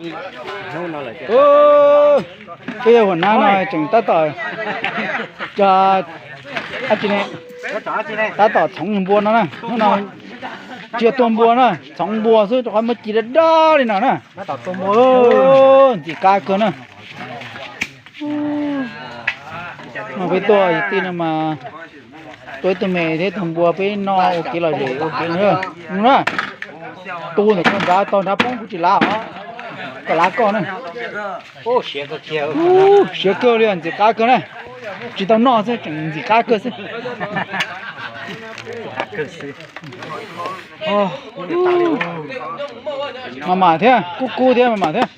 Peb yog huam nab no tseem tab tom, cov, tab tom txhoov npua no na, hnub no tsis yog tua npua na, txhoov npua xwb rau qhov muaj ci dab dab li no na. Ntxim qab kawg na. No peb tuaj tij no mas tua ib tug me thiab tug npua peb noj ua kev lom zem ua kev na. Tu ntawm koj nrad tau nrad poob kuv tsis lav os. Koj lav koj na. Siav kawg li, ntxim qab kawg na. Tsis tau noj xwb tseem ntxim qab kawg xwb. Mas mas thiab, kub kub thiab mas mas thiab.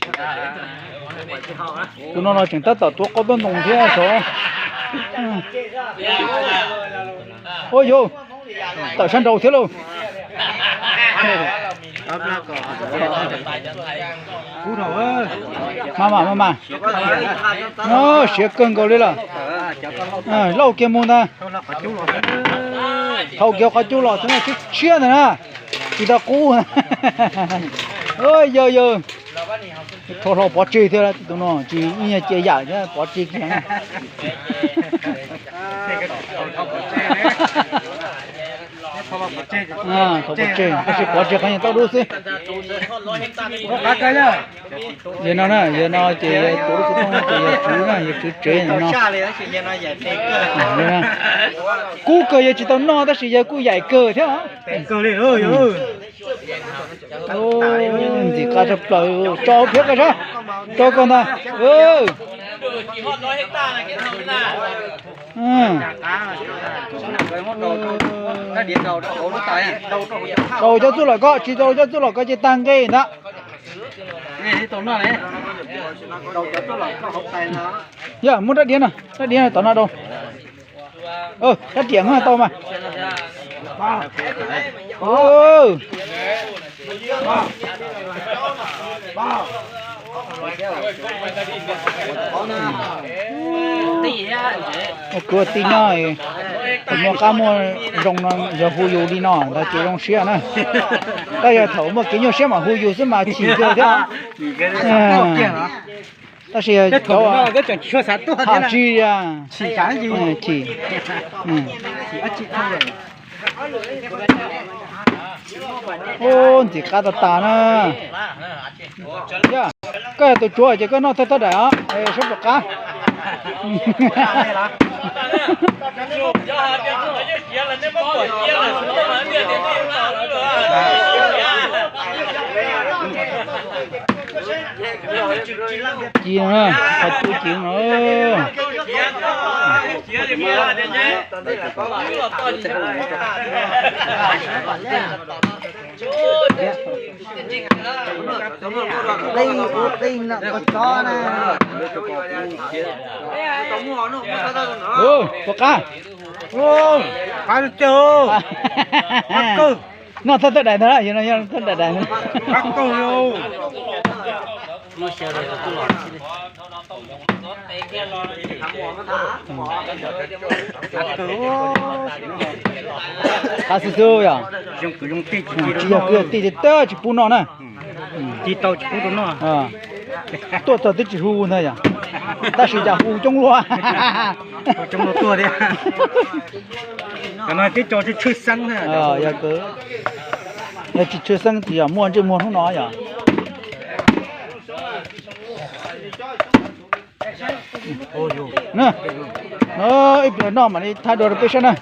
Tus no no tseem tab tom tuav qaub taub ntoo thiab sav. Ua yus tawm sab nraud thiab lauj. Mas mas mas mas. Siav kawg nkaus li lawm. Lauj kiag mus ntag. Thaum kiag qhov cub los xwb no tshiab tshiab ntag na. Tsis tau qub. Yawg yawg, rho hlo pov tseg thiab tus no tsis ib nyuag cia yam thiab pov tseg kiag. Thaum pov tseg tab sis pov tseg qhov nyuag tau dub xwb. Yawg no na, yawg no ces yawg tus lub xov tooj ces yawg tswv na, yawg tswv tsev no. Kub kawg yawg tsis tau noj tab sis yawg kuj yaim kawg thiab. Ntxim qab tshaj plaws, tso hauv phiab koj sab, tso koj ntag. Rau cov txuj lom koj, tsis rau cov txuj lom koj ces tag nqe ntag. Yog muab rab diav no, rab diav no tom no rau. Rab riam no tau mas. Kuv tij nyob, thaum muaj qab muaj zoo no yog hu yus li no ntawd ces zoo siab na. Tab yog thaum muaj kev nyuaj siab mas hu yus xwb mas chim kawg thiab. Tab sis cov tsis, chim. Ub, ntxim qab tas tas na. Koj yog tus tsuav ces koj noj thawj thawj daim os, sab rov qab. Ci no, qhov cub ci no. Qij, ua qij no ua tsov na. Ua qab. Qab tiag. Noj thawj thawj daim ntag, yog no yog thawj daim daim. Qab kawg li. Qab xwb xwb yom. Tsis yog kwv yog tij tiag tiag tsis pub noj na. Tuaj txog twb tsis hu ntag yom. Tab sis cas hu coob luaj. Cov no twb tsis tshwj xeeb, yog tsis tshwj xeeb ces yog muaj ntsej muag hnub no yom. Ib pliag noj mam li thaij dua rau peb saib na.